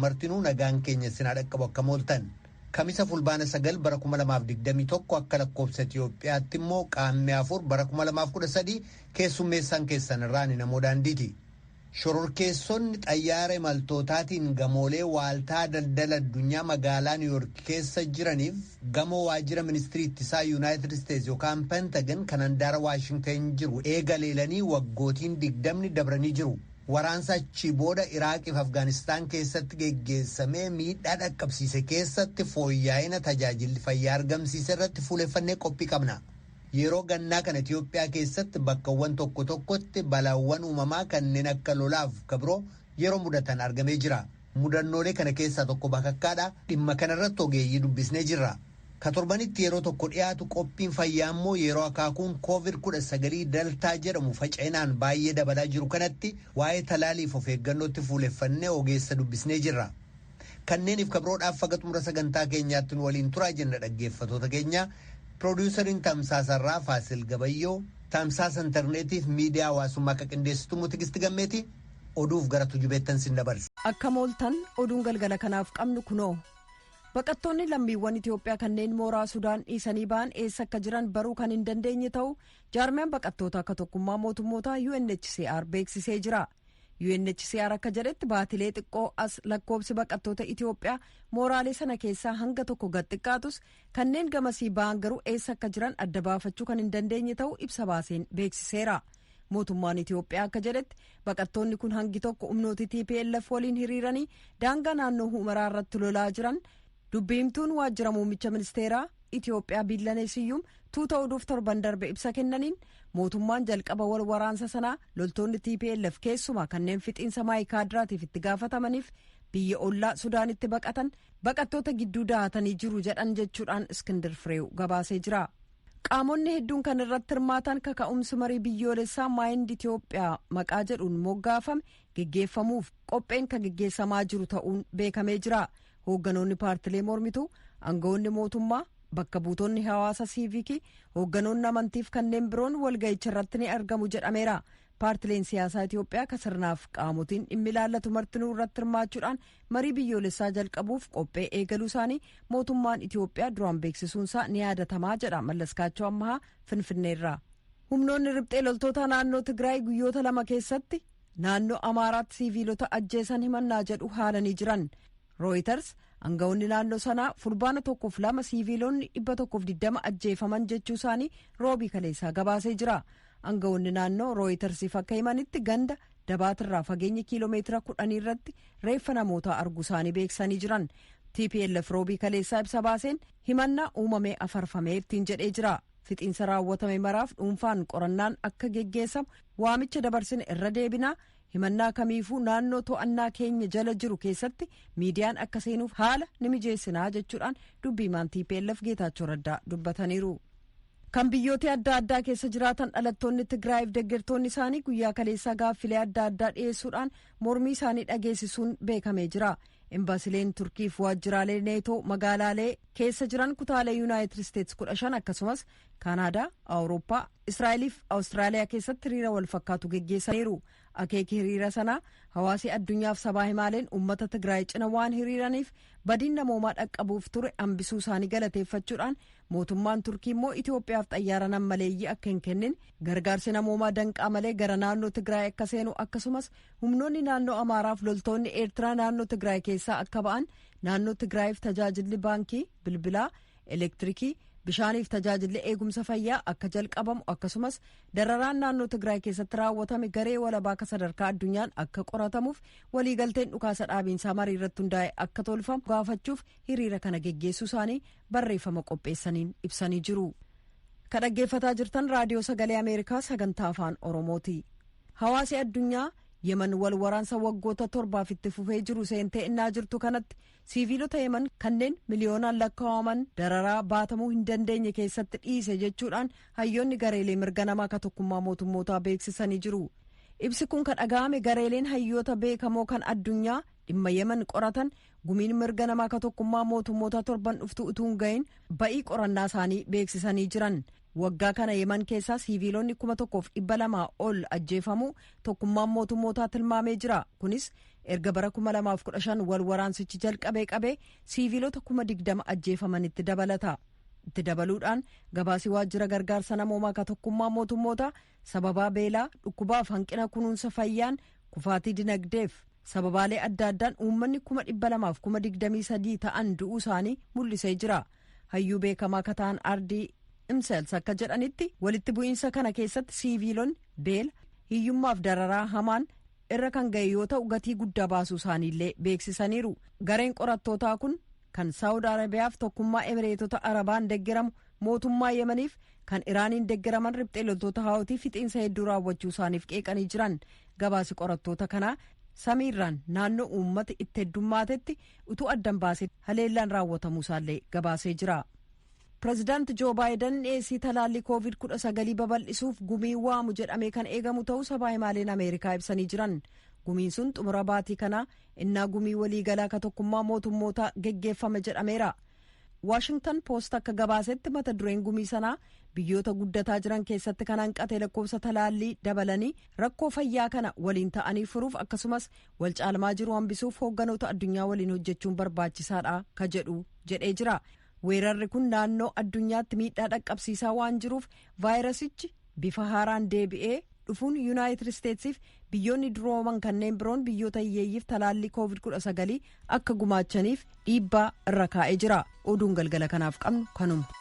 Martinuu nagaan keenya sinaa dhaqqabu akka mooltan. Kamisa fulbaana 9 bara 2021 akka lakkoobsa Itiyoophiyaatti immoo qaammee 4 bara 2013 keessummeessaan keessan irraa ni namoo daandiiti. Shororkeessonni xayyaara imaltootaatiin gamoolee waaltaa daldala addunyaa magaalaa Niiwuyoork keessa jiraniif gamoo waajjira ministirii ittisaa Yuunaayitid Isteetsi yookaan Pentagan kan handaara Waashingtan jiru eega leelanii waggootiin 20 dabranii jiru. Waraansa achii booda Iraaqiif Afgaanistaan keessatti geggeessamee miidhaa dhaqqabsiise keessatti fooyya'ina tajaajilli fayyaa argamsiise irratti fuuleffannee qophii qabna. Yeroo gannaa kana Itiyoophiyaa keessatti bakkawwan tokko tokkotti balaawwan uumamaa kanneen akka lolaaf kabiroo yeroo mudatan argamee jira. Mudannoolee kana keessaa tokko bakakkaadha. Dhimma kanarratti ogeeyyii dubbisnee jirra. Ka torbanitti yeroo tokko dhiyaatu qophiin fayyaa immoo yeroo akaakuun COVID-19 daltaa jedhamu faca'inaan baay'ee dabalaa jiru kanatti waa'ee talaaliif of eeggannootti fuuleffannee ogeessa dubbisnee jirra. Kanneeniif kabiroodhaaf faga xumura sagantaa keenyaatti nu waliin turaa jenna dhaggeeffatoota keenya. Piroodyusariin Tamsaasarraa Faasil Gabayyoo, Tamsaasa intarneetiif miidiyaa hawaasummaa akka qindeessitu Mutigisti Gammeeti oduuf gara tujubeettan sin dabarsa. Akka mooltan oduun galgala kanaaf qabnu kunoo. Baqattoonni lammiiwwan Itiyoophiyaa kanneen mooraa Sudaan dhiisanii ba'an eessa akka jiran baruu kan hin dandeenye ta'u jaarmiyaan baqattoota akka tokkummaa mootummootaa UNHCR beeksisee jira. UNHCR akka jedhetti baatilee xiqqoo as lakkoobsi baqattoota Itiyoophiyaa mooraalee sana keessaa hanga tokko gad xiqqaatus kanneen gamasii ba'an garuu eessa akka jiran adda baafachuu kan hin dandeenye ta'u ibsa baaseen beeksiseera. Mootummaan Itiyoophiyaa akka jedhetti baqattoonni kun hangi tokko humnoota TPLF waliin hiriiranii daangaa naannoo Humaraa irratti lolaa jiran. Dubbiimtuun waajjira muummicha ministeeraa Itiyoophiyaa Biillanee Siyyuum tuuta oduuf torban darbe ibsa kennaniin mootummaan jalqaba wal waraansa sanaa loltoonni TPLF keessumaa kanneen fixiinsa maayikaadiraatiif itti gaafatamaniif biyya ollaa Sudaanitti baqatan baqattoota gidduu dahatanii jiru jedhan jechuudhaan Iskindir Fireew gabaasee jira. Qaamonni hedduun kan irratti hirmaatan kaka'umsi marii biyyoolessaa Maayind Itiyoophiyaa maqaa jedhuun moggaafame geggeeffamuuf qopheen kan geggeessamaa jiru ta'uun beekamee jira. Hoogganoonni paartilee mormituu, aangawoonni mootummaa, bakka buutonni hawaasa siivikii, hoogganoonni amantiif kanneen biroon walga'icha irratti ni argamu jedhameera. Paartileen siyaasaa Itiyoophiyaa ka sirnaaf qaamotiin dhimmi ilaallatu martinuu irratti hirmaachuudhaan marii biyyoolessaa jalqabuuf qophee eegaluu isaanii mootummaan Itiyoophiyaa duraan beeksisuunsaa ni yaadatamaa jedha Mallaskaachoo Ammahaa Finfinneerraa. Humnoonni riphxee loltoota naannoo Tigraay guyyoota 2 keessatti naannoo Amaaraatti siiviilota ajjeesan himannaa jedhu haalanii jiran. Reuters aangawoonni naannoo sanaa fulbaana 1 fi 2 siiviilonni 120 ajjeefaman jechuu isaanii roobii kaleessaa gabaasee jira. Aangawoonni naannoo Reutersiif akka himanitti ganda dabaatirraa fageenya kiiloomeetira 10 irratti reeffa namootaa arguu isaanii beeksisanii jiran. TPLF roobii kaleessaa ibsa baaseen himannaa uumamee afarfamee ittiin jedhee jira. Fixiinsa raawwatame maraaf dhuunfaan qorannaan akka geggeessamu waamicha dabarsine irra deebinaa. Himannaa kamiifuu naannoo to'annaa keenya jala jiru keessatti miidiyaan akka seenuuf haala ni mijeessinaa jechuudhaan dubbiimaan TPLF Geetaachoo Raddaa dubbataniiru. Kan biyyoota adda addaa keessa jiraatan dhalattoonni Tigraayiif deeggartoonni isaanii guyyaa kaleessaa gaaffilee adda addaa dhiyeessuudhaan mormii isaanii dhageessisuun beekamee jira. Embaasileen Turkiif waajjiraalee Neetoo magaalaalee keessa jiran kutaalee Yuunaayitid Isteetsi 15 akkasumas Kaanaadaa, Awurooppaa, Israa'eliif Awustiraaliyaa keessatti hiriira wal fakkaatu geggeessaniiru. Akeeki hiriira sanaa hawaasi addunyaaf sabaa himaaleen uummata Tigraay cina waan hiriiraniif badiin namoomaa dhaqqabuuf ture hambisuu isaanii galateeffachuudhaan mootummaan Turkii immoo Itiyoophiyaaf xayyaara nammaleeyyii akka hin kennin gargaarsi namoomaa danqaa malee gara naannoo Tigraay akka seenu akkasumas humnoonni naannoo Amaaraaf loltoonni Eertiraa naannoo Tigraay keessaa akka ba'an naannoo Tigraayiif tajaajilli baankii, bilbilaa, elektirikii, bishaaniif tajaajilli eegumsa fayyaa akka jalqabamu akkasumas dararaan naannoo Tigraay keessatti raawwatame garee walabaa akka sadarkaa addunyaan akka qoratamuuf waliigalteen dhukaasa dhaabiinsaa marii irratti hundaa'e akka tolfamu gaafachuuf hiriira kana geggeessuu isaanii barreeffama qopheessaniin ibsanii jiru. Kan dhaggeeffataa jirtan raadiyoo sagalee Ameerikaa sagantaa afaan Oromooti. Hawaasi addunyaa Yemen wal waraansa waggoota 7 itti fufee jiru seentee innaa jirtu kanatti siiviilota Yemen kanneen miliyoonaan lakkaa'aman dararaa baatamuu hin dandeenye keessatti dhiise jechuudhaan hayyoonni gareelee mirga namaa akka tokkummaa mootummootaa beeksisanii jiru. Ibsi kun kan dhaga'ame gareeleen hayyoota beekamoo kan addunyaa dhimma Yemen qoratan gumiin mirga namaa akka tokkummaa mootummoota torban dhuftu utuu hin gahin ba'ii qorannaa isaanii beeksisanii jiran. Waggaa kana Yemen keessaa siiviilonni 1200 ol ajjeefamuu tokkummaan mootummootaa tilmaamee jira. Kunis Erga bara 2015 wal waraansichi jalqabee qabee siiviilota 20,000 ajjeefamanitti dabalata. Itti dabaluudhaan gabaasii waajjira gargaarsa namoomaa ka Tokkummaa Mootummoota sababaa beelaa, dhukkubaaf hanqina kunuunsa fayyaan, kufaatii dinagdeef sababaalee adda addaan uummanni 223,000 ta'an du'uu isaanii mul'isee jira. Hayyuu beekamaa ka ta'an Ardii Imsels akka jedhanitti, walitti bu'iinsa kana keessatti siiviilonni beela, hiyyummaaf dararaa hamaan irra kan ga'e yoo ta'u, gatii guddaa baasuu isaaniillee beeksisaniiru. Gareen qorattootaa kun kan Saawud Arabiyaaf Tokkummaa Emireetota Arabaan deeggaramu mootummaa Yemaniif kan Iraaniin deeggaraman riphxee loltoota Haawutii fixiinsa hedduu raawwachuu isaaniif qeeqanii jiran. Gabaasi qorattoota kanaa samiirraan naannoo uummata itti heddummaatetti utuu addan baasee haleellaan raawwatamuu isaallee gabaasee jira. Pireezidaanti Joo Baayiden dhiyeessii talaallii Koovid 19 babal'isuuf gumii waamu jedhamee kan eegamu ta'uu sabaa himaaleen Ameerikaa ibsanii jiran. Gumiin sun xumura baatii kanaa innaa gumii waliigalaa ka Tokkummaa Mootummoota geggeeffame jedhameera. Waashingtan Poost akka gabaasetti, mata dureen gumii sanaa biyyoota guddataa jiran keessatti kan hanqate lakkoofsa talaallii dabalanii rakkoo fayyaa kana waliin ta'anii furuuf, akkasumas wal caalmaa jiru hambisuuf hoogganoota addunyaa waliin hojjechuun barbaachisaadha ka jedhu jedhee jira. Weerarri kun naannoo addunyaatti miidhaa dhaqqabsiisaa waan jiruuf, vaayirasichi bifa haaraan deebi'ee dhufuun Yuunaayitid Isteetsiif biyyoonni durooman kanneen biroon biyyoota hiyyeeyyiif talaallii Koovid 19 akka gumaachaniif dhiibbaa irra kaa'ee jira. Oduun galgala kanaaf qabnu kanuma.